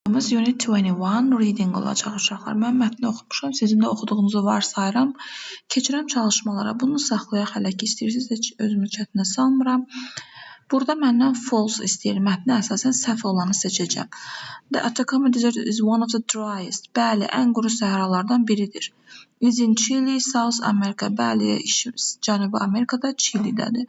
Unit 21 reading olacaq uşaqlar. Mən mətni oxumuşam, sizin də oxuduğunuzu varsayıram. Keçirəm çalışmalara. Bunu saxlayaq hələ ki istəyirsiniz, heç özümü çətinə salmıram. Burada məndən false istəyir. Mətnə əsasən səhv olanı seçəcəm. The Atacama Desert is one of the driest. Bəli, ən quru səhralardan biridir. Is in Chile, South America. Bəli, Cənubi Amerikada, Çilidədir.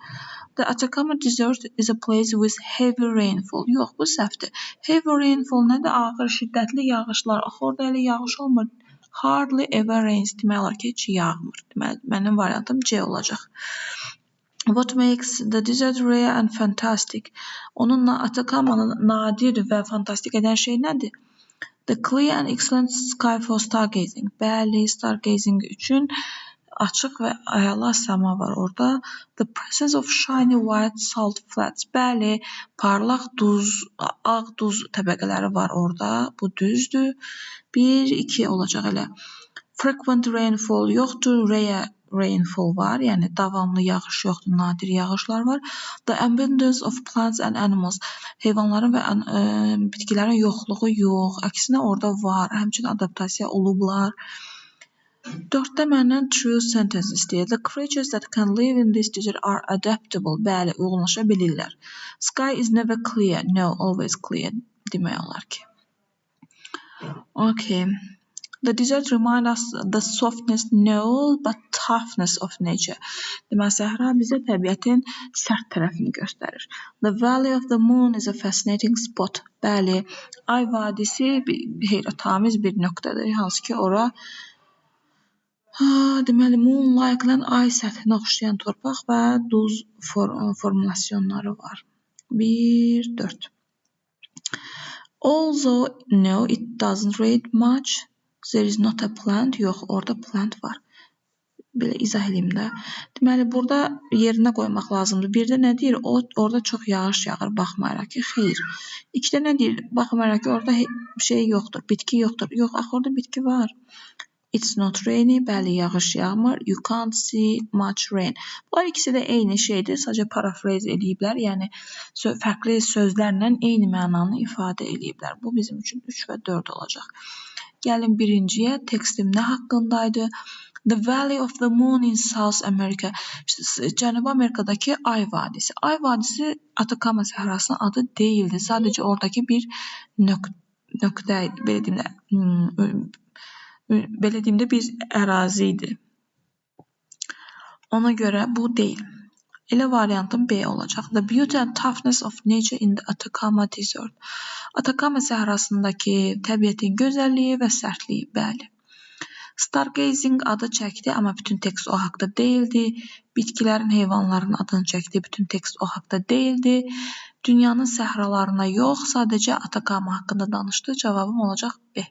The Atacama Desert is a place with heavy rainfall. Yox, bu səhvdir. Heavy rainfall nədir? Ağır, şiddətli yağışlar. Axı orada elə yağış olmur. Hardly ever rains demək olar ki, heç yağmır. Deməli, mənim variantım C olacaq. What makes the desert rare and fantastic? Onunla Atacama'nı nadir və fantastik edən şey nədir? The clear and excellent sky for stargazing. Bəli, stargazing üçün açıq və əla səma var orada. The presence of shiny white salt flats. Bəli, parlaq duz, ağ duz təbəqələri var orada. Bu düzdür. 1, 2 olacaq elə. Frequent rainfall yoxdur. Rare rainfall var, yəni davamlı yağış yoxdur, nadir yağışlar var. The abundance of plants and animals. Heyvanların və bitkilərin yoxluğu yox, əksinə orada var. Həmçinin adaptasiya olublar. Dörddə məndən true sentence istəyir. The creatures that can live in this desert are adaptable. Bəli, uyğunlaşa bilirlər. Sky is never clear. No, always clear demək olar ki. Okay. The desert remind us the softness, no, but toughness of nature. Deməli, səhra bizə təbiətin sərt tərəfini göstərir. The Valley of the Moon is a fascinating spot. Bəli, Ay vadisi heyrətamiz bir nöqtədir, hansı ki, ora deməli, moon-like ay səthinə oxşayan torpaq və duz formulasyonları var. 1, 4. Although, no, it doesn't rain much. There is not a plant. Yox, orada plant var. Belə izah eləyim də. Deməli, burada yerinə qoymaq lazımdır. Birdə nə deyir? O, orada çox yağış yağır, baxmayaraq ki, xeyr. İkidə nə deyir? Baxmayaraq ki, orada şey yoxdur, bitki yoxdur. Yox, axı orada bitki var. It's not rainy. Bəli, yağış yağmır. You can't see much rain. Bunlar ikisi də eyni şeydir. Sadəcə parafraz eləyiblər. Yəni fərqli sözlərlə eyni mənanı ifadə eləyiblər. Bu bizim üçün 3 və 4 olacaq. Gəlin birinciyə. Tekstim nə haqqındaydı? The Valley of the Moon in South America. Cənubi Amerikadakı Ay vadisi. Ay vadisi Atacama səhrasının adı deyildi. Sadəcə oradakı bir nöqtə idi. Belə deyim də, belə deyim də bir ərazi idi. Ona görə bu deyil. Elə variantım B olacaq. The beauty and toughness of nature in the Atacama Desert. Atacama səhrasındakı təbiətin gözəlliyi və sərtliyi, bəli. Stargazing adı çəkdi, amma bütün tekst o haqda deyildi. Bitkilərin, heyvanların adını çəkdi, bütün tekst o haqda deyildi. Dünyanın səhralarına yox, sadəcə Atacama haqqında danışdı. Cavabım olacaq B.